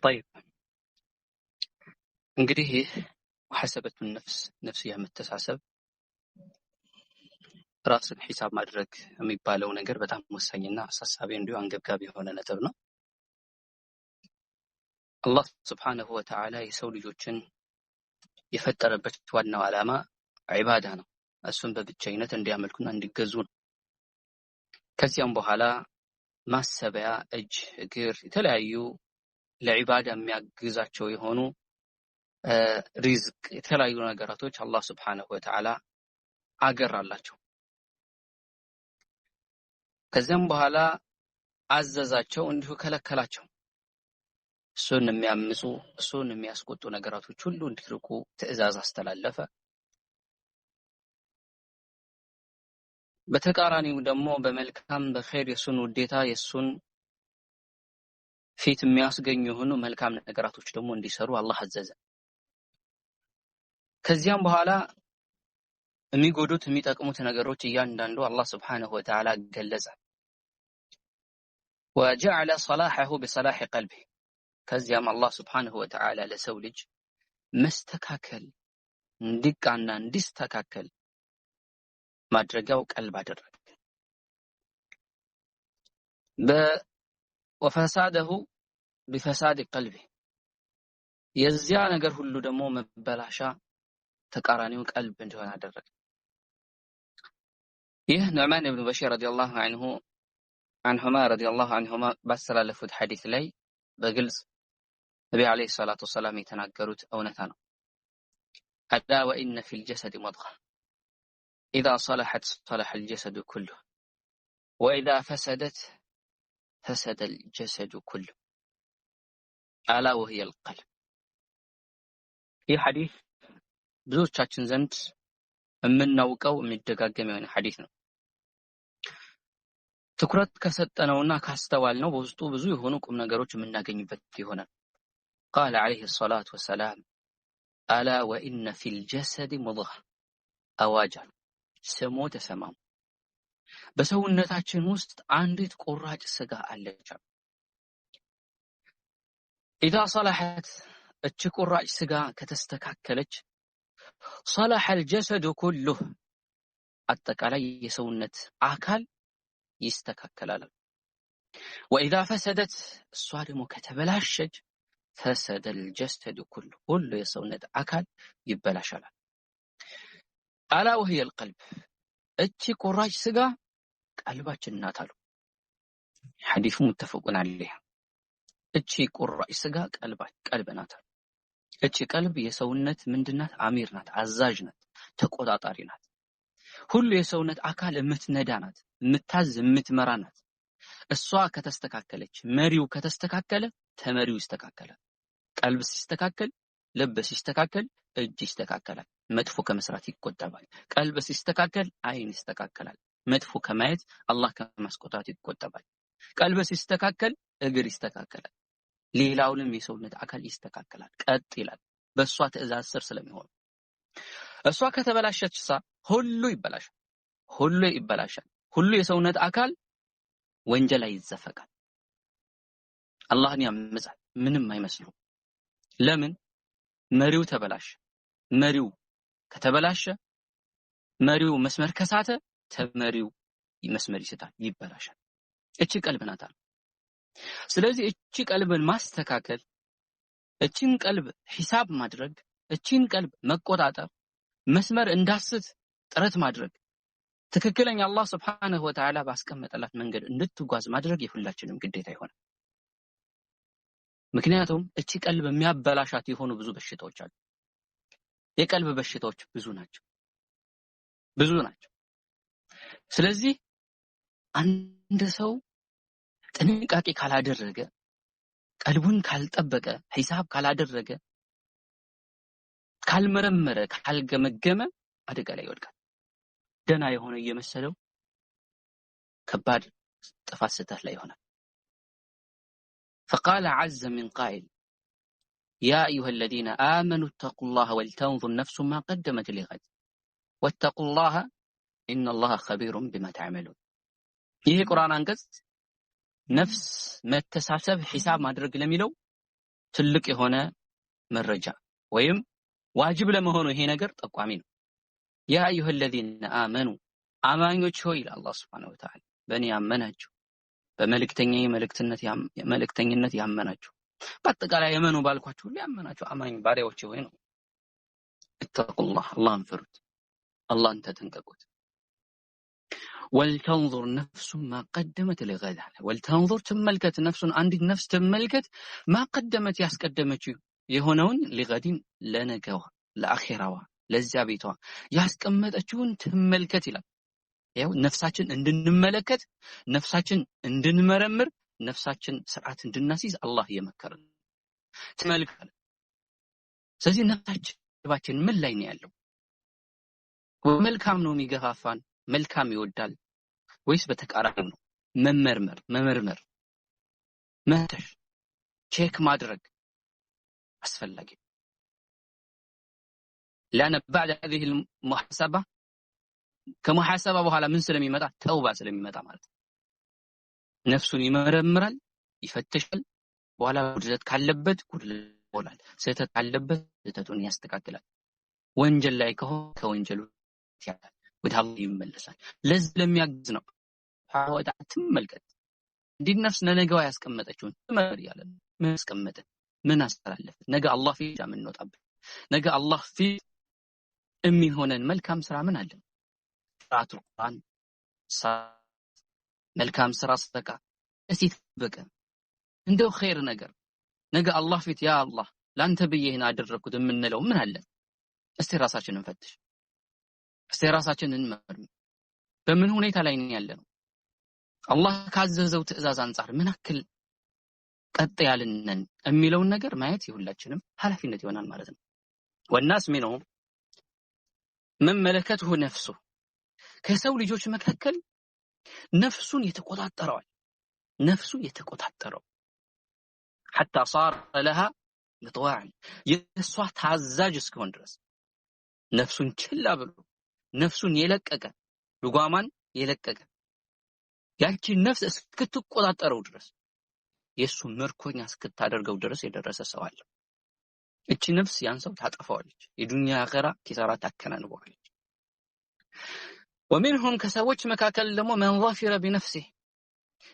ጠይብ፣ እንግዲህ ይህ ሙሐሰበቱ ነፍስ፣ ነፍስያ መተሳሰብ፣ ራስን ሂሳብ ማድረግ የሚባለው ነገር በጣም ወሳኝና አሳሳቢ እንዲሁ አንገብጋቢ የሆነ ነጥብ ነው። አላህ ስብሓነሁ ወተዓላ የሰው ልጆችን የፈጠረበት ዋናው ዓላማ ዒባዳ ነው። እሱን በብቸኝነት እንዲያመልኩና እንዲገዙ ነው። ከዚያም በኋላ ማሰቢያ እጅ፣ እግር፣ የተለያዩ ለዒባዳ የሚያግዛቸው የሆኑ ሪዝቅ፣ የተለያዩ ነገራቶች አላህ ስብሓነሁ ወተዓላ አገራላቸው። ከዚያም በኋላ አዘዛቸው፣ እንዲሁ ከለከላቸው። እሱን የሚያምፁ፣ እሱን የሚያስቆጡ ነገራቶች ሁሉ እንዲርቁ ትዕዛዝ አስተላለፈ። በተቃራኒው ደግሞ በመልካም በኸይር የእሱን ውዴታ የእሱን ፊት የሚያስገኙ የሆኑ መልካም ነገራቶች ደግሞ እንዲሰሩ አላህ አዘዘ። ከዚያም በኋላ የሚጎዱት የሚጠቅሙት ነገሮች እያንዳንዱ አላህ ስብሓነሁ ወተዓላ ገለጸ። ወጀዐለ ሰላሐሁ ቢሰላሒ ቀልቢ። ከዚያም አላህ ስብሓነሁ ወተዓላ ለሰው ልጅ መስተካከል እንዲቃና እንዲስተካከል ማድረጊያው ቀልብ አደረገ። ወፈሳደሁ ቢፈሳድ ቀልቢ፣ የዚያ ነገር ሁሉ ደግሞ መበላሻ ተቃራኒው ቀልብ እንዲሆን አደረገ። ይህ ኑዕማን ብኑ በሺር ረዲየላሁ ዐንሁ ዐንሁማ ረዲየላሁ ዐንሁማ ባስተላለፉት ሐዲስ ላይ በግልጽ ነቢ ዓለይሂ ሰላቱ ወሰላም የተናገሩት እውነታ ነው። አላ ወኢነ ፊል ጀሰድ ሙድጋ ኢዛ ሰለሐት ሰለሐል ጀሰዱ ኩሉሁ ወኢዛ ፈሰደት ፈሰደል ጀሰዱ ኩሉሁ አላ ወሂየል ቀልብ። ይህ ሐዲስ ብዙዎቻችን ዘንድ የምናውቀው የሚደጋገም የሆነ ሐዲስ ነው። ትኩረት ከሰጠነውና ካስተዋልነው በውስጡ ብዙ የሆኑ ቁም ነገሮች የምናገኝበት ይሆናል። ቃለ ዓለይሂ ሰላቱ ወሰላም አላ ወኢነ ፊል ጀሰድ ሙድጋ፣ አዋጅ አሉ፣ ስሙ ተሰማሙ፣ በሰውነታችን ውስጥ አንዲት ቁራጭ ስጋ አለች። ኢዛ ሰላሐት፣ እች ቁራጭ ስጋ ከተስተካከለች ሰላሐል ጀሰዱ ኩሉህ፣ አጠቃላይ የሰውነት አካል ይስተካከላል። ወኢዛ ፈሰደት፣ እሷ ደግሞ ከተበላሸች ፈሰደል ጀሰዱ ኩሉ፣ ሁሉ የሰውነት አካል ይበላሻል። አላ ወሂየል ቀልብ፣ እቺ ቁራጭ ስጋ ቀልባችን ናት አሉ። ሐዲሱ ሙተፈቁን ዐለይህ። እቺ ቁራጭ ስጋ ቀልብ ናት አሉ። እቺ ቀልብ የሰውነት ምንድናት? አሚር ናት፣ አዛዥ ናት፣ ተቆጣጣሪ ናት። ሁሉ የሰውነት አካል የምትነዳ ናት፣ የምታዝ የምትመራ ናት። እሷ ከተስተካከለች፣ መሪው ከተስተካከለ ተመሪው ይስተካከላል። ቀልብ ሲስተካከል፣ ልብ ሲስተካከል፣ እጅ ይስተካከላል። መጥፎ ከመስራት ይቆጠባል። ቀልብ ሲስተካከል፣ አይን ይስተካከላል። መጥፎ ከማየት አላህ ከማስቆጣት ይቆጠባል። ቀልብ ሲስተካከል፣ እግር ይስተካከላል። ሌላውንም የሰውነት አካል ይስተካከላል፣ ቀጥ ይላል። በእሷ ትዕዛዝ ስር ስለሚሆን። እሷ ከተበላሸችሳ ሁሉ ይበላሻል። ሁሉ ይበላሻል። ሁሉ የሰውነት አካል ወንጀል ላይ ይዘፈቃል። አላህን ያምጻል። ምንም አይመስለውም። ለምን? መሪው ተበላሸ። መሪው ከተበላሸ፣ መሪው መስመር ከሳተ ተመሪው መስመር ይስታል፣ ይበላሻል። እቺ ቀልብ ናት አሉ። ስለዚህ እቺ ቀልብን ማስተካከል፣ እቺን ቀልብ ሂሳብ ማድረግ፣ እቺን ቀልብ መቆጣጠር፣ መስመር እንዳስት ጥረት ማድረግ፣ ትክክለኛ አላህ ስብሓነሁ ወተዓላ ባስቀመጠላት መንገድ እንድትጓዝ ማድረግ የሁላችንም ግዴታ ይሆናል። ምክንያቱም እቺ ቀልብ የሚያበላሻት የሆኑ ብዙ በሽታዎች አሉ። የቀልብ በሽታዎች ብዙ ናቸው፣ ብዙ ናቸው። ስለዚህ አንድ ሰው ጥንቃቄ ካላደረገ፣ ቀልቡን ካልጠበቀ፣ ሂሳብ ካላደረገ፣ ካልመረመረ፣ ካልገመገመ አደጋ ላይ ይወድቃል። ደና የሆነ እየመሰለው ከባድ ጥፋት ስህተት ላይ ይሆናል። فقال عز من قائل يا أيها الذين آمنوا اتقوا الله ولتنظر نفس ما قدمت لغد واتقوا الله إن الله خبير بما تعملون። ይህ የቁርአን አንቀጽ ነፍስ መተሳሰብ ሂሳብ ማድረግ ለሚለው ትልቅ የሆነ መረጃ ወይም ዋጅብ ለመሆኑ ይሄ ነገር ጠቋሚ ነው። ያ አዩሃ الذين آمنوا አማኞች ሆይ ይላል አላህ Subhanahu Wa Ta'ala፣ በእኔ ያመናችሁ፣ በመልእክተኛዬ መልእክተኝነት ያመናችሁ፣ በአጠቃላይ እመኑ ባልኳችሁ ሁሉ ያመናችሁ አማኝ ባሪያዎች ሆይ ነው። اتقوا الله፣ አላህን ፍሩት፣ አላህን ተጠንቀቁት። ወልተንዙር ነፍሱ ማ ቀደመት ለገድ፣ ወልተንዙር ትመልከት፣ ነፍሱን አንዲት ነፍስ ትመልከት፣ ማ ቀደመት ያስቀደመችው የሆነውን፣ ሊገዲን ለነገዋ፣ ለአኼራዋ፣ ለዚያ ቤቷ ያስቀመጠችውን ትመልከት ይላል። ያው ነፍሳችን እንድንመለከት፣ ነፍሳችን እንድንመረምር፣ ነፍሳችን ስርዓት እንድናስይዝ አላህ እየመከረን ትመልከት። ስለዚህ ነፍሳችን ምን ላይ ነው ያለው? መልካም ነው የሚገፋፋን፣ መልካም ይወዳል ወይስ በተቃራኒው ነው? መመርመር፣ መመርመር፣ መፈተሽ፣ check ማድረግ አስፈላጊ ነው። لأن بعد هذه المحاسبة ከሙሐሰባ በኋላ ምን ስለሚመጣ? ተውባ ስለሚመጣ ማለት ነው። ነፍሱን ይመረምራል፣ ይፈትሻል። በኋላ ጉድለት ካለበት ጉድለት ይሞላል፣ ስህተት ካለበት ስህተቱን ያስተካክላል። ወንጀል ላይ ከሆነ ከወንጀሉ ያላል፣ ወደ አላህ ይመለሳል። ለዚህ ለሚያግዝ ነው ወጣ ትመልከት። እንዲህ ነፍስ ለነገዋ ያስቀመጠችውን ትመር ያለ ምን አስቀመጠ? ምን አስተላለፈ? ነገ አላህ ፊት የምንወጣበት፣ ነገ አላህ ፊት የሚሆነን መልካም ስራ ምን አለ? ቅራአቱል ቁርአን፣ መልካም ስራ፣ ሰደቃ፣ እስቲ ተበቀ እንደው ኸይር ነገር ነገ አላህ ፊት ያ አላህ ላንተ ብዬ ይሄን አደረኩት የምንለው ምን አለ? እስቲ ራሳችንን እንፈትሽ። እስቲ ራሳችንን እንመርምር። በምን ሁኔታ ላይ ነው ያለነው? አላህ ካዘዘው ትዕዛዝ አንፃር ምን ያክል ቀጥ ያልነን የሚለውን ነገር ማየት የሁላችንም ኃላፊነት ይሆናል ማለት ነው። والناس منهم من ملكته نفسه፣ ከሰው ልጆች መካከል ነፍሱን የተቆጣጠረዋል። ነፍሱ የተቆጣጠረው حتى صار لها مطواعا፣ የእሷ ታዛዥ እስኪሆን ድረስ ነፍሱን ችላ ብሎ ነፍሱን የለቀቀ፣ ልጓማን የለቀቀ፣ ያቺን ነፍስ እስክትቆጣጠረው ድረስ፣ የእሱ ምርኮኛ እስክታደርገው ድረስ የደረሰ ሰው አለ። እቺ ነፍስ ያን ሰው ታጠፋዋለች። የዱንያ አኺራ ኪሳራ ታከናንበዋለች። ወሚንሁም ከሰዎች መካከል ደግሞ መን ظفر بنفسه፣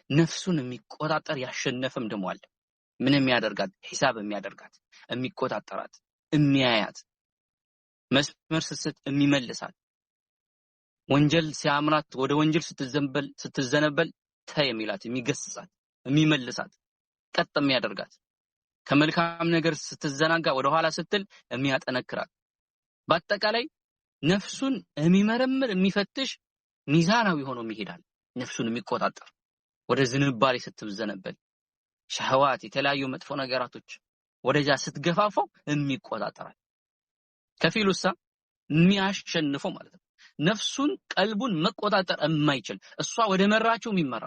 ነፍሱን የሚቆጣጠር ያሸነፈም ደግሞ አለ። ምን የሚያደርጋት? ሂሳብ የሚያደርጋት፣ የሚቆጣጠራት፣ የሚያያት፣ መስመር ስትስት የሚመልሳት፣ ወንጀል ሲያምራት ወደ ወንጀል ስትዘነበል ተይ የሚላት፣ የሚገስጻት፣ የሚመልሳት፣ ቀጥ የሚያደርጋት፣ ከመልካም ነገር ስትዘናጋ ወደ ኋላ ስትል የሚያጠነክራት፣ በአጠቃላይ ነፍሱን የሚመረምር፣ የሚፈትሽ፣ ሚዛናዊ ሆኖ ይሄዳል። ነፍሱን የሚቆጣጠር፣ ወደ ዝንባሌ ስትዘነበል፣ ሸህዋት፣ የተለያዩ መጥፎ ነገራቶች ወደዛ ስትገፋፋው የሚቆጣጠራል። ከፊሉሳ የሚያሸንፈው ማለት ነው። ነፍሱን ቀልቡን መቆጣጠር የማይችል፣ እሷ ወደ መራችው የሚመራ፣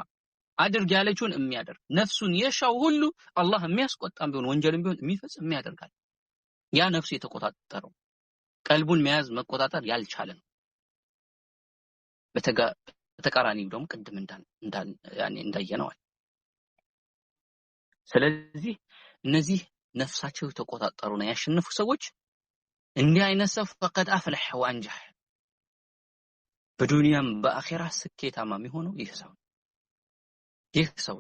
አድርግ ያለችውን የሚያደርግ፣ ነፍሱን የሻው ሁሉ አላህ የሚያስቆጣም ቢሆን ወንጀልም ቢሆን የሚፈጽም የሚያደርጋል። ያ ነፍሱ የተቆጣጠረው ቀልቡን መያዝ መቆጣጠር ያልቻለ ነው። በተቃራኒው ደግሞ ቅድም እንዳየነዋል። ስለዚህ እነዚህ ነፍሳቸው የተቆጣጠሩና ያሸነፉ ሰዎች እንዲህ አይነት ሰው ፈቀድ አፍለሐ ወአንጀሕ፣ በዱንያም በአኼራ ስኬታማ የሚሆነው ይህ ሰው ይህ ሰው።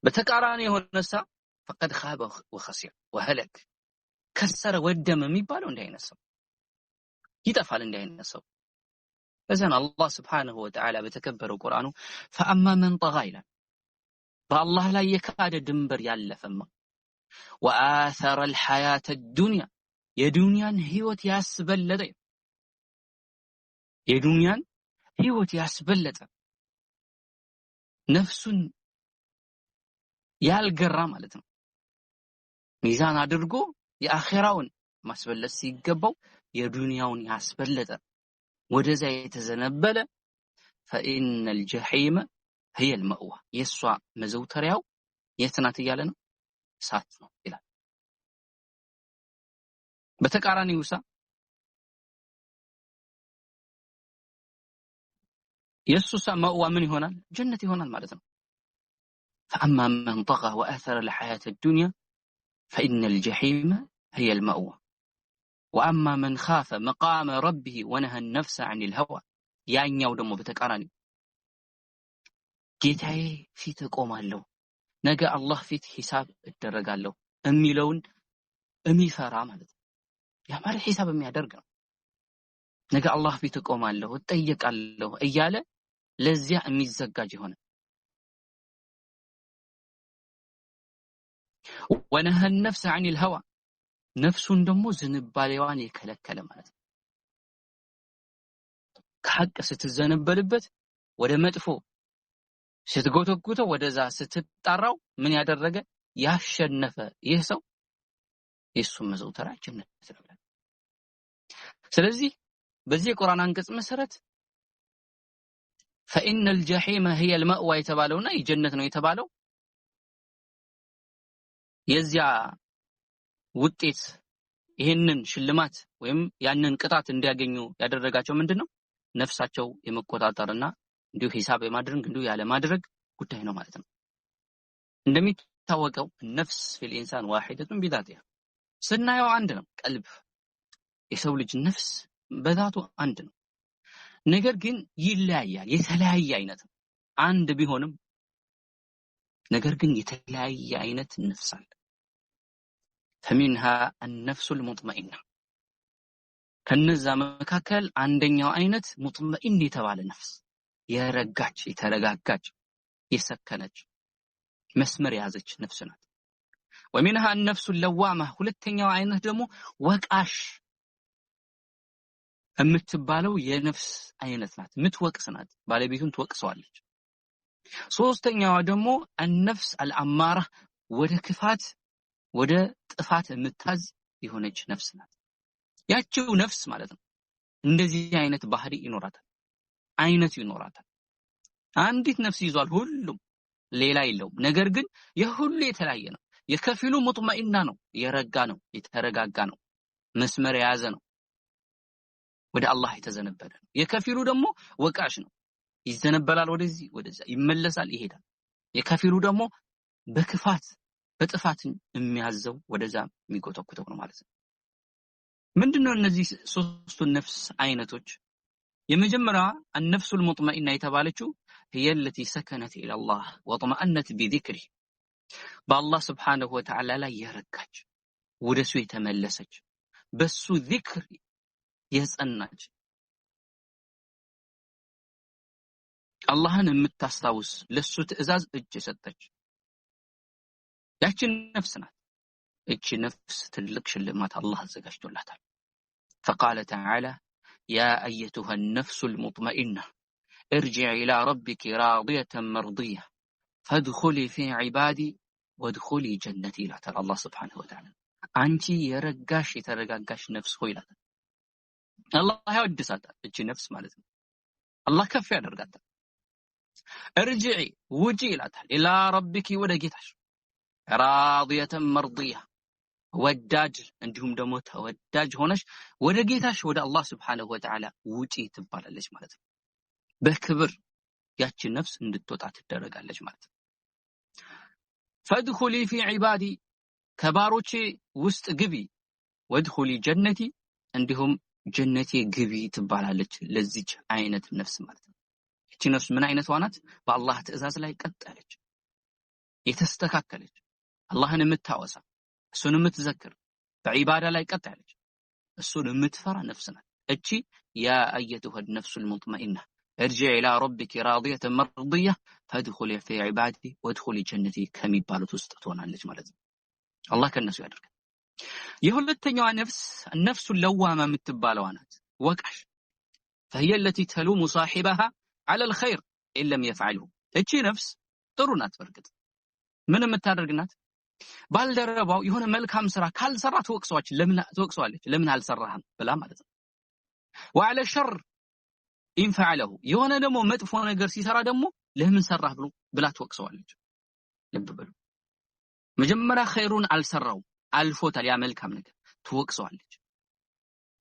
በተቃራኒ የሆነ ሳ ፈቀድ ኻበ ወኸሲር ወሀለክ፣ ከሰረ ወደመ የሚባለው እንዲህ አይነት ሰው ይጠፋል። እንዲህ አይነት ሰው በዛን አላህ ስብሓነሁ ወተዓላ በተከበረው ቁርአኑ ፈአማ መን ጠጋ ይላል። በአላህ ላይ የካደ፣ ድንበር ያለፈማ፣ ወአሰረ አልሐያተ ዱንያ፣ የዱንያን ህይወት ያስበለጠ፣ የዱንያን ህይወት ያስበለጠ፣ ነፍሱን ያልገራ ማለት ነው። ሚዛን አድርጎ የአኼራውን ማስበለጥ ሲገባው የዱንያውን ያስበለጠ፣ ወደዛ የተዘነበለ፣ ፈኢነ አልጀሒመ ህየ አልመእዋ፣ የእሷ መዘውተሪያው የት ናት እያለ ነው? እሳት ነው ይላል። በተቃራኒው ሳ የእሱሳ መእዋ ምን ይሆናል? ጀነት ይሆናል ማለት ነው። فأما من طغى وآثر الحياة الدنيا فإن الجحيم هي المأوى وأما من خاف مقام ربه ونهى النفس عن الهوى። ያኛው ደግሞ በተቃራኒው ጌታዬ ፊት እቆማለሁ፣ ነገ አላህ ፊት ሂሳብ እደረጋለሁ የሚለውን የሚፈራ ማለት ነው። ያ ማለት ሂሳብ የሚያደርግ ነው። ነገ አላህ ፊት እቆማለሁ እጠየቃለሁ እያለ ለዚያ የሚዘጋጅ የሆነ ወነሀ ነፍስ ዐኒል ሀዋ ነፍሱን ደግሞ ዝንባሌዋን የከለከለ ማለት ነው። ከሐቅ ስትዘነበልበት ወደ መጥፎ ስትጎተጉተው ወደዛ ስትጣራው ምን ያደረገ ያሸነፈ ይህ ሰው የእሱን መዘውተሪያ ጀነት ነው። ስለዚህ በዚህ የቁርአን አንቀጽ መሰረት فإن الجحيم هي المأوى የተባለውና የጀነት ነው የተባለው የዚያ ውጤት ይህንን ሽልማት ወይም ያንን ቅጣት እንዲያገኙ ያደረጋቸው ምንድነው? ነፍሳቸው የመቆጣጠርና እንዲሁ ሂሳብ የማድረግ እንዲሁ ያለ ማድረግ ጉዳይ ነው ማለት ነው። እንደሚታወቀው ነፍስ في الانسان واحدة بذاتها ስናየው አንድ ነው። ቀልብ የሰው ልጅ ነፍስ በዛቱ አንድ ነው። ነገር ግን ይለያያል። የተለያየ አይነት ነው። አንድ ቢሆንም ነገር ግን የተለያየ አይነት ነፍስ አለ። فمنها النفس المطمئنة ከነዛ መካከል አንደኛው አይነት ሙጥመኢን የተባለ ነፍስ የረጋች፣ የተረጋጋች፣ የሰከነች መስመር የያዘች ነፍስ ናት። ومنها النفس اللوامة ሁለተኛው አይነት ደግሞ ወቃሽ የምትባለው የነፍስ አይነት ናት። የምትወቅስ ናት። ባለቤቱን ትወቅሰዋለች። ሶስተኛዋ ደግሞ النفس الأمارة ወደ ክፋት ወደ ጥፋት የምታዝ የሆነች ነፍስ ናት። ያቺው ነፍስ ማለት ነው። እንደዚህ አይነት ባህሪ ይኖራታል፣ አይነት ይኖራታል። አንዲት ነፍስ ይዟል ሁሉም፣ ሌላ የለውም። ነገር ግን የሁሉ የተለያየ ነው። የከፊሉ ሙጥመኢና ነው፣ የረጋ ነው፣ የተረጋጋ ነው፣ መስመር የያዘ ነው፣ ወደ አላህ የተዘነበለ ነው። የከፊሉ ደግሞ ወቃሽ ነው፣ ይዘነበላል፣ ወደዚህ ወደዛ ይመለሳል፣ ይሄዳል። የከፊሉ ደግሞ በክፋት በጥፋት የሚያዘው ወደዛ የሚጎተኩተው ነው ማለት ነው። ምንድነው እነዚህ ሶስቱ ነፍስ አይነቶች? የመጀመሪያዋ النفس المطمئنة የተባለችው هي التي سكنت الى الله واطمأنت بذكره በአላህ سبحانه وتعالى ላይ የረጋች ወደሱ የተመለሰች በሱ ዚክር የጸናች አላህን የምታስታውስ ለሱ ትእዛዝ እጅ የሰጠች ያችን ነፍስ ናት። እቺ ነፍስ ትልቅ ሽልማት አላህ አዘጋጅቶላታል። فقال تعالى يا أيتها النفس المطمئنة ارجعي إلى ربك راضية مرضية فادخلي في عبادي وادخلي جنتي ይላታል አላህ سبحانه وتعالى። አንቺ የረጋሽ የተረጋጋሽ ነፍስ ሆይ ይላታል። አላህ ያወድሳታል እቺ ነፍስ ማለት ነው። አላህ ከፍ ያደርጋታል። ارجعي ውጪ ይላታል إلى ربك ወደ ጌታሽ راضية مرضية ወዳጅ እንዲሁም ደግሞ ተወዳጅ ሆነሽ ወደ ጌታሽ ወደ አላህ سبحانه وتعالى ውጪ ትባላለች ማለት ነው። በክብር ያቺ ነፍስ እንድትወጣ ትደረጋለች ማለት ነው። فادخلي في عبادي ከባሮቼ ውስጥ ግቢ፣ وادخلي جنتي እንዲሁም ጀነቴ ግቢ ትባላለች ለዚች አይነት ነፍስ ማለት ነው። እቺ ነፍስ ምን አይነት ናት? በአላህ ትእዛዝ ላይ ቀጥ ያለች የተስተካከለች አላህን የምታወሳ እሱን የምትዘክር በዒባዳ ላይ ቀጥ ያለች እሱን የምትፈራ ነፍስ ናት። እቺ يا أيتها النفس المطمئنة ارجعي إلى ربك راضية مرضية فادخلي في عبادي وادخلي جنتي ከሚባሉት ውስጥ ትሆናለች ማለት ነው። አላህ ከነሱ ያደርጋል። የሁለተኛዋ ነፍስ النفس اللوامة የምትባለዋ ናት፣ ወቃሽ فهي التي تلوم صاحبها على الخير إن لم يفعله። እቺ ነፍስ ጥሩ ናት። በርግጥ ምን የምታደርግ ናት? ባልደረባው የሆነ መልካም ስራ ካልሰራ ትወቅሰዋለች፣ ለምን አልሰራህም ብላ ማለት ነው። وعلى الشر إن فعله የሆነ ደግሞ መጥፎ ነገር ሲሰራ ደግሞ ለምን ሰራህ ብላ ትወቅሰዋለች። ልብ በሉ፣ መጀመሪያ ኸይሩን አልሰራው አልፎታል፣ ያ መልካም ነገር ትወቅሰዋለች።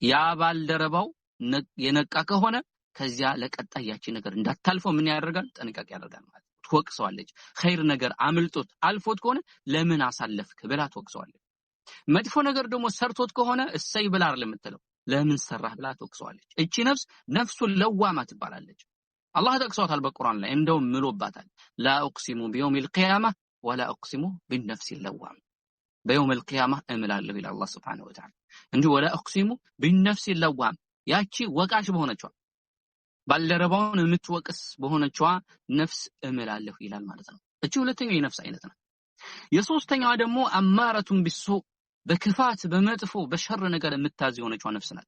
ያ ባልደረባው የነቃ ከሆነ ከዚያ ለቀጣይ ያቺ ነገር እንዳታልፈው ምን ያደርጋል? ጥንቃቄ ያደርጋል ማለት ነው። ትወቅሰዋለች። ኸይር ነገር አምልጦት አልፎት ከሆነ ለምን አሳለፍክ ብላ ትወቅሰዋለች። መጥፎ ነገር ደግሞ ሰርቶት ከሆነ እሰይ ብላ አይደለም የምትለው፣ ለምን ሰራህ ብላ ትወቅሰዋለች። እቺ ነፍስ ነፍሱ ለዋማ ትባላለች። አላህ ጠቅሷታል በቁርአን ላይ፣ እንደውም ምሎባታል። لا أقسم بيوم القيامة ولا أقسم بالنفس اللوامة፣ በ يوم القيامة እምላለሁ ይላል አላህ سبحانه وتعالى። እንዲሁ ولا أقسم بالنفس اللوامة፣ ያቺ ወቃሽ በሆነችዋ ባልደረባውን የምትወቅስ በሆነችዋ ነፍስ እምላለሁ ይላል ማለት ነው። እቺ ሁለተኛው የነፍስ አይነት ነው። የሶስተኛዋ ደግሞ أمارة بالسوء፣ በክፋት በመጥፎ በሸር ነገር የምታዝ የሆነችዋ ነፍስ ናት።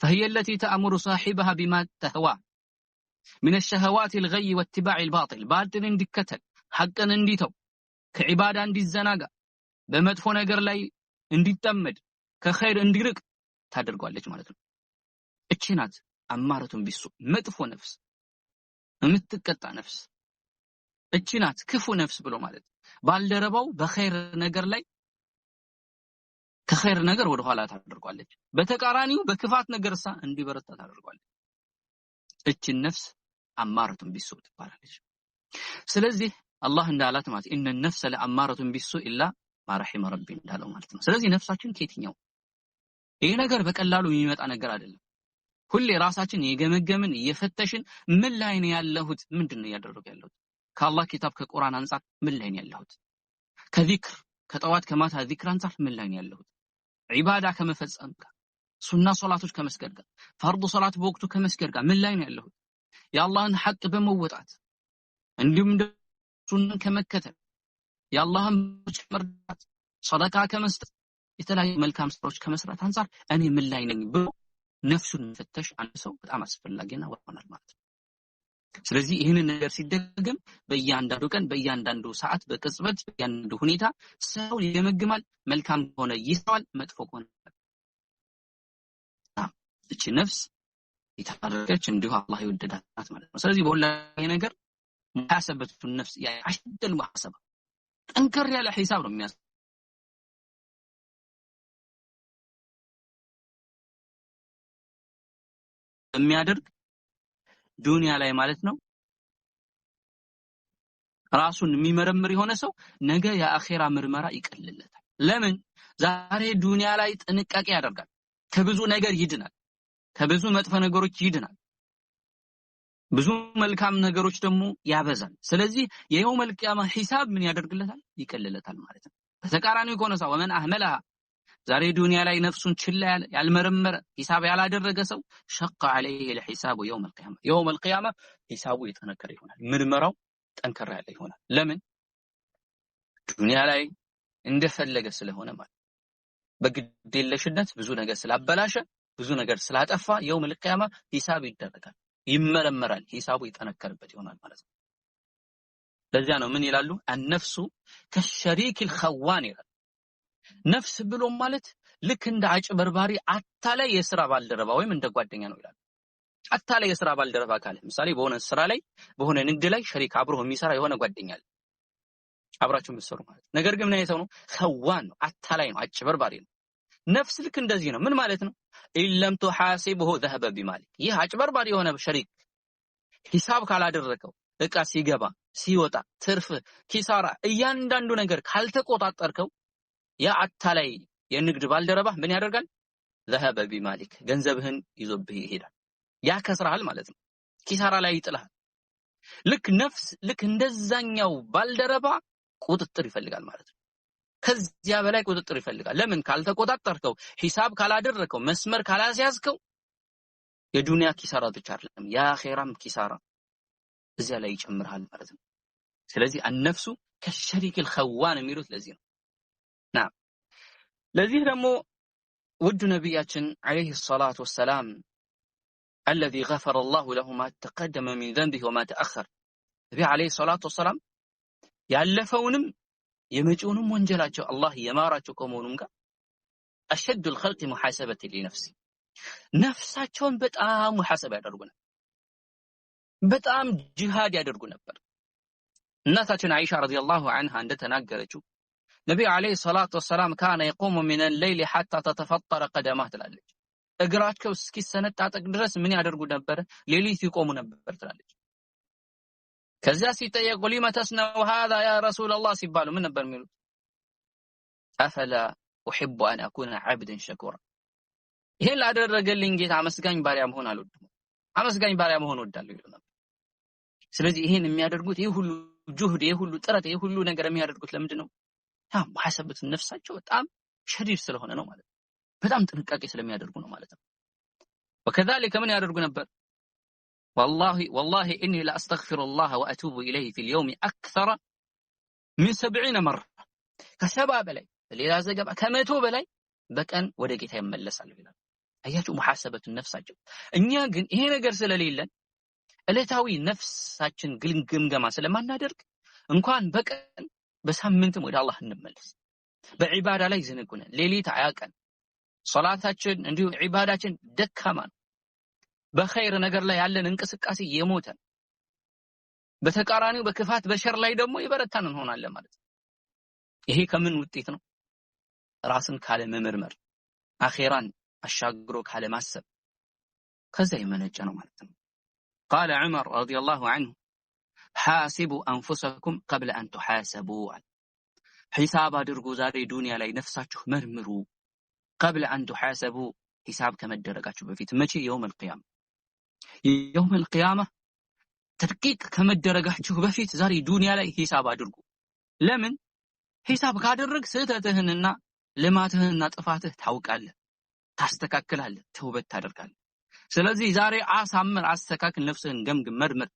فهي التي تأمر صاحبها بما تهوى من شهوات الغي واتباع الباطل፣ ባጢል እንዲከተል ሐቅን እንዲተው ከዒባዳ እንዲዘናጋ በመጥፎ ነገር ላይ እንዲጠመድ ከኸይር እንዲርቅ ታደርጓለች ማለት ነው። እቺ ናት أمارة بالسوء፣ መጥፎ ነፍስ፣ የምትቀጣ ነፍስ። እቺ ናት ክፉ ነፍስ ብሎ ማለት ባልደረባው በኸይር ነገር ላይ ከኸይር ነገር ወደ ኋላ ታደርጓለች፣ በተቃራኒው በክፋት ነገር ሳ እንዲበረታ ታደርጓለች። እቺ ነፍስ أمارة بالسوء ትባላለች። ስለዚህ አላህ እንዳላት ማለት إن النفس لأمارة بالسوء إلا ما رحم ربي እንዳለው ማለት ነው። ስለዚህ ነፍሳችን ከየትኛው ይሄ ነገር በቀላሉ የሚመጣ ነገር አይደለም። ሁሌ ራሳችን የገመገምን እየፈተሽን ምን ላይ ነው ያለሁት? ምንድን ነው እያደረጉ ያለሁት? ከአላህ ኪታብ ከቁርአን አንጻር ምን ላይ ነው ያለሁት? ከዚክር ከጠዋት ከማታ ዚክር አንጻር ምን ላይ ነው ያለሁት? ዒባዳ ከመፈጸም ጋር፣ ሱና ሶላቶች ከመስገድ ጋር፣ ፈርዱ ሶላት በወቅቱ ከመስገድ ጋር ምን ላይ ነው ያለሁት? የአላህን ሐቅ በመወጣት እንዲሁም ሱናን ከመከተል የአላህን መርዳት፣ ሰደቃ ከመስጠት፣ የተለያዩ መልካም ስራዎች ከመስራት አንጻር እኔ ምን ላይ ነኝ ብሎ ነፍሱን መፈተሽ አንድ ሰው በጣም አስፈላጊና ይሆናል ማለት ነው። ስለዚህ ይህንን ነገር ሲደገም በእያንዳንዱ ቀን፣ በእያንዳንዱ ሰዓት፣ በቅጽበት፣ በእያንዳንዱ ሁኔታ ሰው ይገመግማል። መልካም ከሆነ ይሰዋል፣ መጥፎ ከሆነ እቺ ነፍስ የታረቀች እንዲሁ አላህ የወደዳት ማለት ነው። ስለዚህ በሁላ ነገር ሙሐሰበቱ ነፍስ አሽደል ሙሐሰባ ጠንከር ያለ ሂሳብ ነው የሚያደርግ ዱንያ ላይ ማለት ነው። ራሱን የሚመረምር የሆነ ሰው ነገ የአኼራ ምርመራ ይቀልለታል። ለምን? ዛሬ ዱንያ ላይ ጥንቃቄ ያደርጋል፣ ከብዙ ነገር ይድናል፣ ከብዙ መጥፎ ነገሮች ይድናል፣ ብዙ መልካም ነገሮች ደግሞ ያበዛል። ስለዚህ የየውመል ቂያማ ሂሳብ ምን ያደርግለታል? ይቀልለታል ማለት ነው። በተቃራኒው ከሆነ ሰው ወመን አህመለሃ ዛሬ ዱንያ ላይ ነፍሱን ችላ ያለ ያልመረመረ ሂሳብ ያላደረገ ሰው ሸቀ ዐለይሂ ለሂሳቡ የውመል ቂያማ፣ የውመል ቂያማ ሂሳቡ የጠነከረ ይሆናል፣ ምርመራው ጠንከር ያለ ይሆናል። ለምን? ዱንያ ላይ እንደፈለገ ስለሆነ ማለት በግዴለሽነት ብዙ ነገር ስላበላሸ ብዙ ነገር ስላጠፋ የውመል ቂያማ ሂሳብ ይደረጋል፣ ይመረመራል፣ ሂሳቡ የጠነከረበት ይሆናል ማለት ነው። ለዚያ ነው ምን ይላሉ? النفس كالشريك الخوان ይላል። ነፍስ ብሎ ማለት ልክ እንደ አጭበርባሪ አታላይ የስራ ባልደረባ ወይም እንደ ጓደኛ ነው ይላል። አታላይ የስራ ባልደረባ ካለ ምሳሌ በሆነ ስራ ላይ በሆነ ንግድ ላይ ሸሪክ አብሮ የሚሰራ የሆነ ጓደኛ አለ፣ አብራችሁ የምትሰሩ ማለት። ነገር ግን ምን አይነት ሰው ነው? خوان ነው፣ አታላይ ነው፣ አጭበርባሪ ነው። ነፍስ ልክ እንደዚህ ነው። ምን ማለት ነው? إن لم تحاسبه ذهب بمالك። ይህ አጭበርባሪ የሆነ ሸሪክ ሂሳብ ካላደረከው እቃ ሲገባ ሲወጣ፣ ትርፍ ኪሳራ፣ እያንዳንዱ ነገር ካልተቆጣጠርከው ያ አታላይ የንግድ ባልደረባ ምን ያደርጋል? ذهب بمالك፣ ገንዘብህን ይዞብህ ይሄዳል። ያከስርሃል ማለት ነው። ኪሳራ ላይ ይጥልሃል። ልክ ነፍስ ልክ እንደዛኛው ባልደረባ ቁጥጥር ይፈልጋል ማለት ነው። ከዚያ በላይ ቁጥጥር ይፈልጋል። ለምን? ካልተቆጣጠርከው፣ ሂሳብ ካላደረከው፣ መስመር ካላስያዝከው የዱንያ ኪሳራ ብቻ አይደለም የአኼራም ኪሳራ እዚያ ላይ ይጨምርሃል ማለት ነው። ስለዚህ النفس كالشريك الخوان የሚሉት ለዚህ ነው። ና ለዚህ ደግሞ ውዱ ነቢያችን عليه الصلاة والسلام الذي غفر الله له ما تقدم من ذنبه وما تأخر ነቢ عليه الصلاة والسلام ያለፈውንም የመጪውንም ወንጀላቸው አላህ የማራቸው ከመሆኑም ጋር أشد الخلق محاسبة لنفسه ነፍሳቸውን በጣም ሙሐሰባ ያደርጉ ነበር። በጣም ጂሃድ ያደርጉ ነበር። እናታችን አይሻ رضي الله عنها እንደተናገረችው ነቢ عليه الصلاة والسلام كان يقوم من الليل حتى تتفطر قدماه ትላለች። እግራቸው እስኪሰነጣጠቅ ድረስ ምን ያደርጉ ነበር? ሌሊት ይቆሙ ነበር ትላለች። ከዛ ሲጠየቁ لم تصنع هذا يا رسول الله ሲባሉ ምን ነበር የሚሉት? أفلا أحب أن أكون عبدا شكورا፣ ይሄን ላደረገልኝ ጌታ አመስጋኝ ባሪያ መሆን አልወድም፣ አመስጋኝ ባሪያ መሆን እወዳለሁ ይሉ ነበር። ስለዚህ ይሄን የሚያደርጉት ይሄ ሁሉ ጁህድ፣ ይሄ ሁሉ ጥረት፣ ይሄ ሁሉ ነገር የሚያደርጉት ለምንድን ነው? ያ محاسبة ነፍሳቸው በጣም شديد ስለሆነ ነው ማለት ነው። በጣም ጥንቃቄ ስለሚያደርጉ ነው ማለት ነው። وكذلك ምን ያደርጉ ነበር? والله إني لأستغفر الله وأتوب إليه في اليوم أكثر من 70 مرة፣ ከ70 በላይ በሌላ ዘገባ ከ100 በላይ በቀን ወደ ጌታ ይመለሳሉ ይላል። አያችሁ محاسبة ነፍሳቸው። እኛ ግን ይሄ ነገር ስለሌለን ዕለታዊ ነፍሳችን ግምገማ ስለማናደርግ እንኳን በቀን በሳምንትም ወደ አላህ እንመለስ። በዒባዳ ላይ ዝንጉ ነን። ሌሊት አያቀን፣ ሶላታችን እንዲሁም ዒባዳችን ደካማ ነው። በኸይር ነገር ላይ ያለን እንቅስቃሴ የሞተ ነው። በተቃራኒው በክፋት በሸር ላይ ደግሞ የበረታን እንሆናለን ማለት ነው። ይሄ ከምን ውጤት ነው? ራስን ካለ መመርመር፣ አኼራን አሻግሮ ካለ ማሰብ ከዛ የመነጨ ነው ማለት ነው። قال عمر رضي الله عنه حاسبوا أنفسكم قبل أن تحاسبوا፣ ሒሳብ አድርጉ ዛሬ ዱንያ ላይ ነፍሳችሁ መርምሩ። قبل أن تحاسبوا ሂሳብ ከመደረጋችሁ በፊት። መቼ? يوم القيامة። يوم القيامة تدقيق ከመደረጋችሁ በፊት ዛሬ ዱንያ ላይ ሂሳብ አድርጉ። ለምን? ሂሳብ ካደረግ ስህተትህንና ልማትህንና ጥፋትህ ታውቃለህ፣ ታስተካክላለህ፣ ተውበት ታደርጋለህ። ስለዚህ ዛሬ አሳምር፣ አስተካክል፣ ነፍስህን ገምግም፣ መርምር።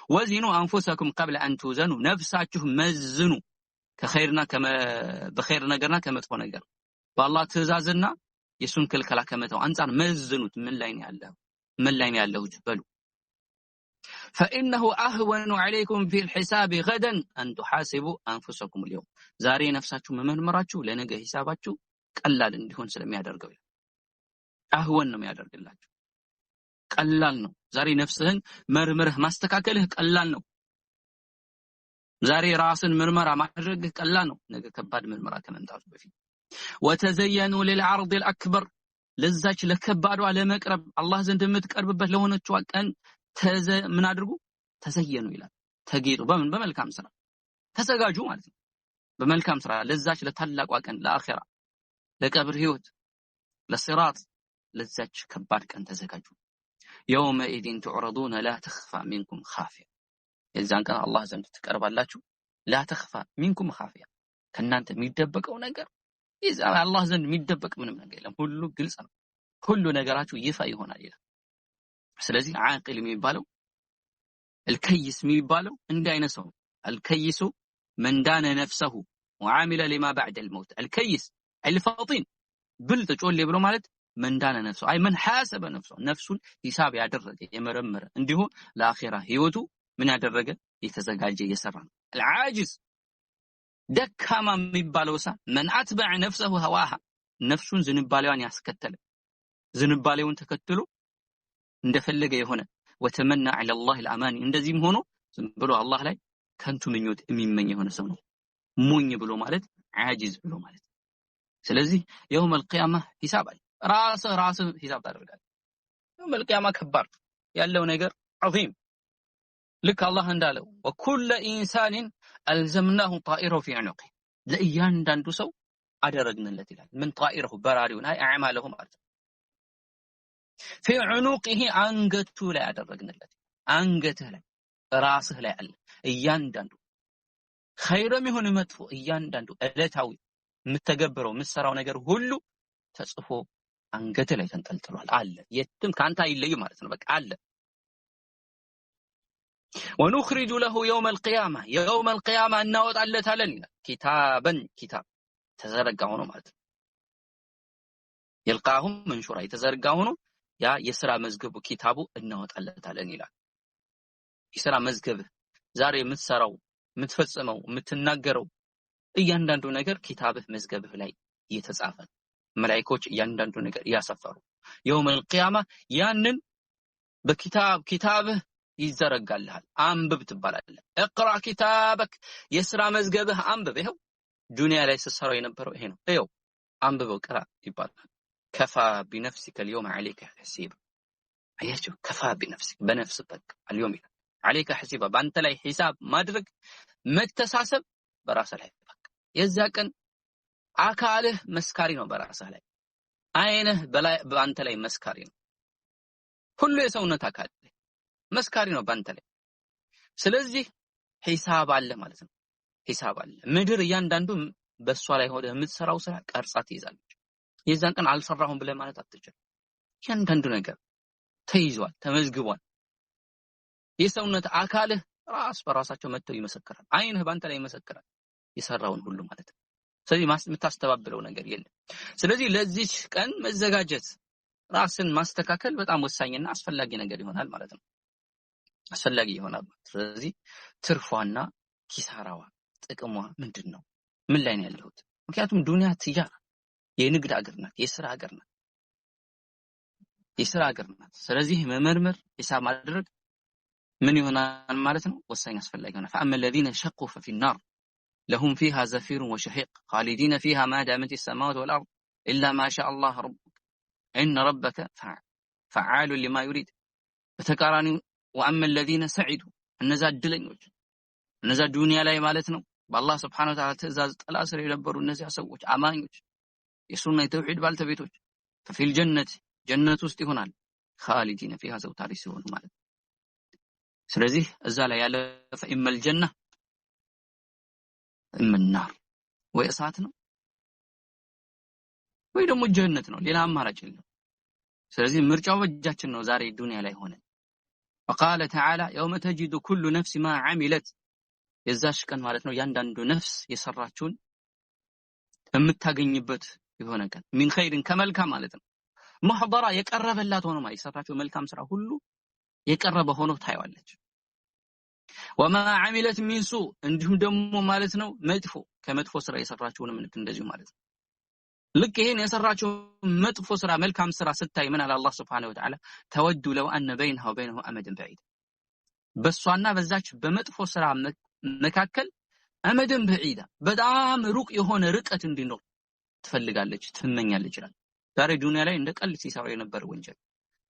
وزنوا أنفسكم قبل أن توزنوا፣ ነፍሳችሁ መዝኑ ከኸይርና በኸይር ነገርና ከመጥፎ ነገር በአላህ ትእዛዝና የሱን ክልከላ ከመተው አንጻር መዝኑት። ምን ላይ ነው ያለው? ምን ላይ ነው ያለሁት በሉ። فإنه أهون عليكم في الحساب غدا أن تحاسبوا أنفسكم اليوم፣ ዛሬ ነፍሳችሁ መመርመራችሁ ለነገ ሂሳባችሁ ቀላል እንዲሆን ስለሚያደርገው أهون ነው የሚያደርግላችሁ። ቀላል ነው። ዛሬ ነፍስህን መርምርህ ማስተካከልህ ቀላል ነው። ዛሬ ራስን ምርመራ ማድረግህ ቀላል ነው፣ ነገ ከባድ ምርመራ ከመምጣቱ በፊት። وتزينوا للعرض الأكبر፣ ለዛች ለከባዷ ለመቅረብ አላህ ዘንድ የምትቀርብበት ለሆነችዋ ቀን ምን አድርጉ? تزينوا ይላል። ተጌጡ። በምን? በመልካም ስራ ተዘጋጁ ማለት ነው። በመልካም ስራ ለዛች ለታላቋ ቀን፣ ለአኺራ፣ ለቀብር ህይወት፣ ለሲራጥ፣ ለዛች ከባድ ቀን ተዘጋጁ። يومئذ تعرضون لا تخفى منكم خافية፣ የዛን ቀን አላህ ዘንድ ትቀርባላችሁ። لا تخفى منكم خافية፣ ከእናንተ የሚደበቀው ነገር አላህ ዘንድ የሚደበቅ ምንም ነገር የለም። ሁሉ ግልጽ ነው። ሁሉ ነገራችሁ ይፋ ይሆናል ይላል። ስለዚህ عاقل የሚባለው الكيس የሚባለው እንዲህ አይነት ሰው። الكيس من دان نفسه وعمل لما بعد الموت። الكيس الفطين ብልጥ ጮሌ ብሎ ማለት من دان نفسه أي من حاسب نفسه፣ ነፍሱን ሂሳብ ያደረገ የመረመረ እንዲሁ ለአኼራ ህይወቱ ምን ያደረገ የተዘጋጀ የሰራ ነው። العاجز ደካማ የሚባለው ሳ من أتبع نفسه هواها፣ ነፍሱን ዝንባሌዋን ያስከተለ ዝንባሌውን ተከትሎ እንደፈለገ የሆነ وتمنى على الله الأماني፣ እንደዚህም ሆኖ ዝም ብሎ አላህ ላይ ከንቱ ምኞት የሚመኝ የሆነ ሰው ነው ሞኝ ብሎ ማለት عاجز ብሎ ማለት። ስለዚህ يوم القيامة ሂሳብ አለ። ራስህ ራስህ ሂሳብ ታደርጋለህ። يوم القيامة ከባድ ያለው ነገር عظيم። ልክ አላህ እንዳለው وكل إنسان ألزمناه طائره في عنقه፣ ለእያንዳንዱ ሰው አደረግንለት ይላል። ምን طائره በራሪውን أي أعماله ማለት ነው። في عنقه አንገቱ ላይ አደረግንለት። አንገትህ ላይ ራስህ ላይ አለ እያንዳንዱ ኸይርም ይሁን መጥፎ እያንዳንዱ ዕለታዊ የምተገብረው የምትሰራው ነገር ሁሉ ተጽፎ አንገትህ ላይ ተንጠልጥሏል አለ። የትም ከአንተ አይለይም ማለት ነው። በቃ አለ። ونخرج له يوم القيامة፣ يوم القيامة እናወጣለታለን ይላል። كتابا ኪታብ ተዘረጋ ሆኖ ማለት ነው። يلقاه منشورا የተዘረጋ ሆኖ ያ የስራ መዝገቡ ኪታቡ እናወጣለታለን ይላል። የስራ መዝገብህ ዛሬ የምትሰራው የምትፈጽመው የምትናገረው እያንዳንዱ ነገር ኪታብህ መዝገብህ ላይ እየተጻፈ ነው። መላኢኮች እያንዳንዱ ነገር እያሰፈሩ يوم القيامة ያንን በኪታብ ኪታብህ ይዘረጋልሃል። አንብብ ትባላለህ። اقرأ كتابك የስራ መዝገብህ አንብብ። ይኸው ዱንያ ላይ ስትሰራው የነበረው ይሄ ነው። ይኸው አንብበው ቅራ ይባላል። كفى بنفسك اليوم عليك حسيبا። አያችሁ كفى بنفسك በነፍስ በቃ اليوم ይላል። عليك حسيبا በአንተ ላይ ሂሳብ ማድረግ መተሳሰብ በራስህ ላይ በቃ የዛ ቀን አካልህ መስካሪ ነው በራስህ ላይ አይንህ በአንተ ላይ መስካሪ ነው ሁሉ የሰውነት አካል መስካሪ ነው በአንተ ላይ ስለዚህ ሂሳብ አለ ማለት ነው ሂሳብ አለ ምድር እያንዳንዱ በሷ ላይ ሆነ የምትሰራው ስራ ቀርጻ ትይዛለች የዛን ቀን አልሰራሁም ብለህ ማለት አትችልም እያንዳንዱ ነገር ተይዟል ተመዝግቧል የሰውነት አካልህ ራስ በራሳቸው መጥተው ይመሰክራል አይንህ በአንተ ላይ ይመሰክራል የሰራውን ሁሉ ማለት ነው ስለዚህ የምታስተባብለው ነገር የለም ስለዚህ ለዚች ቀን መዘጋጀት ራስን ማስተካከል በጣም ወሳኝና አስፈላጊ ነገር ይሆናል ማለት ነው አስፈላጊ ይሆናል ስለዚህ ትርፏና ኪሳራዋ ጥቅሟ ምንድነው ምን ላይ ነው ያለሁት ምክንያቱም ዱንያ ትጃራ የንግድ ሀገር ናት የስራ ሀገር ናት የስራ ሀገር ናት ስለዚህ መመርመር ሂሳብ ማድረግ ምን ይሆናል ማለት ነው ወሳኝ አስፈላጊ ይሆናል فأما الذين شقوا ففي النار لهم فيها زفير وشهيق خالدين فيها ما دامت السماوات والأرض إلا ما شاء الله ربك إن ربك فعال لما يريد በተቃራኒው وأما الذين سعدوا እነዛ እድለኞች እነዛ ዱንያ ላይ ማለት ነው በአላህ Subhanahu Wa Ta'ala ትእዛዝ ጥላ ስር የነበሩ እነዚያ ሰዎች አማኞች የሱና የተውሂድ ባልተቤቶች ففي الجنة ጀነት ውስጥ ይሆናል خالدين فيها ዘውታሪ ሲሆኑ ማለት ስለዚህ እዛ ላይ ያለ فإما الجنة إما النار ወይ እሳት ነው ወይ ደግሞ ጀነት ነው ሌላ አማራጭ የለም ስለዚህ ምርጫው በእጃችን ነው ዛሬ ዱንያ ላይ ሆነ وقال تعالى يوم تجد كل نفس ما عملت የዛሽ ቀን ማለት ነው ያንዳንዱ ነፍስ የሰራችውን የምታገኝበት የሆነ ቀን من خير ከመልካም ማለት ነው محضرة የቀረበላት ሆኖ ማለት የሰራችው መልካም ስራ ሁሉ የቀረበ ሆኖ ታየዋለች وما عملت من سوء እንዲሁም ደግሞ ማለት ነው መጥፎ ከመጥፎ ስራ የሰራችውንም ልክ እንደዚሁ ማለት ነው ልክ ይሄን የሰራችው መጥፎ ስራ መልካም ስራ ስታይ ምን አለ አላህ Subhanahu Wa Ta'ala ተወዱ لو ان بينها وبينه امدا بعيد በሷና በዛች በመጥፎ ስራ መካከል አመድን بعيدا በጣም ሩቅ የሆነ ርቀት እንዲኖር ትፈልጋለች ትመኛለች ይላል ዛሬ ዱንያ ላይ እንደ ቀልድ ሲሰራው የነበረ ወንጀል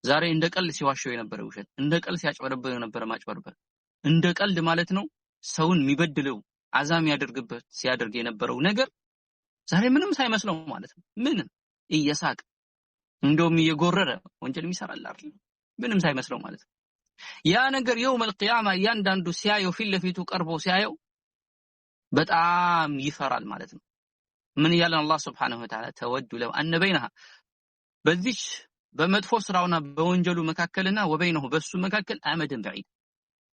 ዛሬ እንደ ቀልድ ሲዋሸው የነበረ ውሸት እንደ ቀልድ ሲያጭበረብር የነበረ ማጭበርበር እንደ ቀልድ ማለት ነው ሰውን የሚበድለው አዛም ያደርግበት ሲያደርግ የነበረው ነገር ዛሬ ምንም ሳይመስለው ማለት ነው ምንም እየሳቅ እንደውም እየጎረረ ወንጀል የሚሰራል አይደል ምንም ሳይመስለው ማለት ነው ያ ነገር የውም القيامه እያንዳንዱ ሲያየው ፊት ለፊቱ ቀርቦ ሲያየው በጣም ይፈራል ማለት ነው ምን ያለን አላህ Subhanahu Wa Ta'ala ተወዱ ለው አነ በይነها በዚች በመጥፎ ስራውና በወንጀሉ መካከልና ወበይነሁ በሱ መካከል አመድን بعيد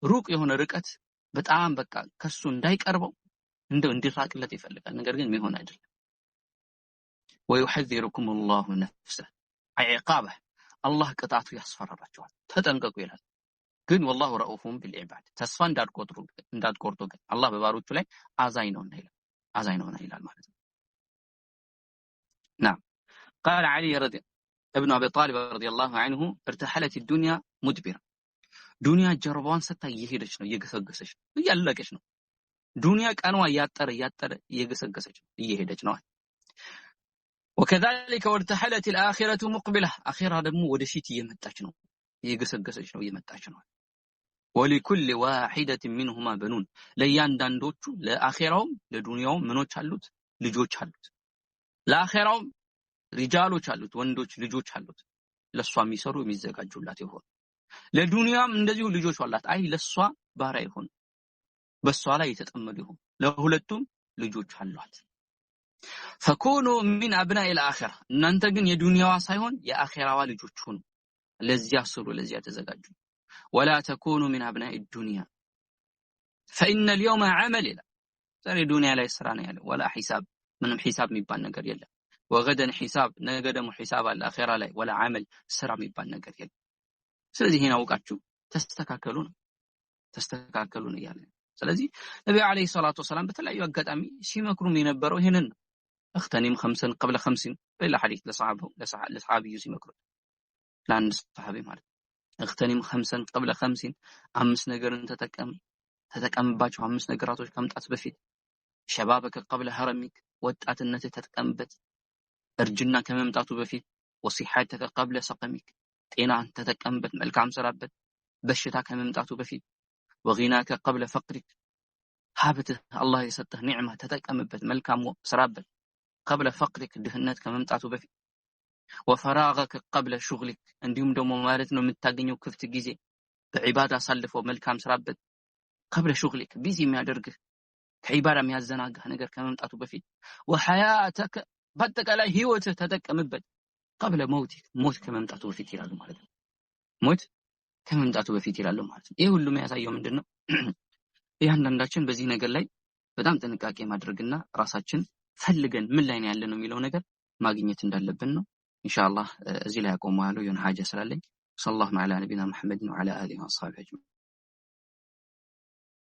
ሩቅ የሆነ ርቀት በጣም በቃ ከሱ እንዳይቀርበው እንደው እንዲራቅለት ይፈልጋል ነገር ግን የሚሆን አይደለም ويحذركم الله نفسه عقابه الله ቅጣቱ ያስፈራራቸዋል ተጠንቀቁ ይላል ግን والله رؤوف بالعباد ተስፋ እንዳትቆርጡ ግን አላህ በባሮቹ ላይ አዛኝ ነውና ይላል አዛኝ ነውና ይላል ማለት ነው نعم قال علي رضي ابن ابي طالب رضي الله عنه ارتحلت الدنيا مدبرة ዱንያ ጀርባዋን ሰታ እየሄደች ነው እየገሰገሰች ነው እያለቀች ነው ዱንያ ቀኗ እያጠረ እያጠረ እየገሰገሰች ነው እየሄደች ነው وكذلك وارتحلت الاخره مقبله اخره ደግሞ ወደፊት እየመጣች ነው እየገሰገሰች ነው እየመጣች ነው ولكل واحده منهما بنون ለእያንዳንዶቹ ለአኺራውም ለዱንያውም ምኖች አሉት ልጆች አሉት ለአኺራውም ሪጃሎች አሉት ወንዶች ልጆች አሉት ለሷ የሚሰሩ የሚዘጋጁላት ይሆን ለዱንያም እንደዚሁ ልጆች አላት አይ ለሷ ባሪያ ይሆን በሷ ላይ የተጠመዱ ይሆን ለሁለቱም ልጆች አሏት فكونوا من ابناء الاخره እናንተ ግን የዱንያዋ ሳይሆን የአኺራዋ ልጆች ሁኑ ለዚያ ስሩ ለዚያ ተዘጋጁ ولا تكونوا من ابناء الدنيا فان اليوم عمل ዛሬ ዱንያ ላይ ስራ ነው ያለው ولا حساب ምንም ሂሳብ የሚባል ነገር የለም وغدا حساب ነገ ደግሞ ሂሳብ አለ አኺራ ላይ ولا عمل ስራ የሚባል ነገር የለም ስለዚህ ይሄን አውቃችሁ ተስተካከሉ ነው ያለ ስለዚህ ነብዩ አለይሂ ሰላቱ ወሰላም በተለያዩ አጋጣሚ ሲመክሩም የነበረው ይሄንን ነው اغتنم خمسا قبل خمس ሌላ ሐዲስ ለሰሃቢዩ ሲመክሩት ለአንድ ሰሃቢ ማለት اغتنم خمسا قبل خمس አምስት ነገርን ተጠቀምባቸው አምስት ነገራቶች ከመምጣት በፊት شبابك قبل هرمك ወጣትነትህ ተጠቀምበት እርጅና ከመምጣቱ በፊት وصحتك قبل سقمك ጤናህን ተጠቀምበት መልካም ስራበት በሽታ ከመምጣቱ በፊት وغناك قبل فقرك፣ ሀብትህ አላህ የሰጠህ ኒዕማ ተጠቀምበት፣ መልካም ስራበት። قبل فقرك፣ ድህነት ከመምጣቱ በፊት። وفراغك قبل شغلك፣ እንዲሁም ደግሞ ማለት ነው የምታገኘው ክፍት ጊዜ በዒባዳ አሳልፈው፣ መልካም ስራበት። قبل شغلك፣ busy የሚያደርግህ ከዒባዳ የሚያዘናጋህ ነገር ከመምጣቱ በፊት። وحياتك፣ በአጠቃላይ ህይወትህ ተጠቀምበት። قبل موتك፣ ሞት ከመምጣቱ በፊት ይላሉ ማለት ነው። ሞት ከመምጣቱ በፊት ይላሉ ማለት ነው። ይህ ሁሉ የሚያሳየው ምንድን ነው? እያንዳንዳችን በዚህ ነገር ላይ በጣም ጥንቃቄ ማድረግና ራሳችን ፈልገን ምን ላይ ነው ያለነው የሚለው ነገር ማግኘት እንዳለብን ነው። ኢንሻአላህ እዚህ ላይ አቆመዋለሁ፣ የሆነ ሀጃ ስላለኝ። صلى الله على نبينا محمد وعلى آله وأصحابه أجمعين።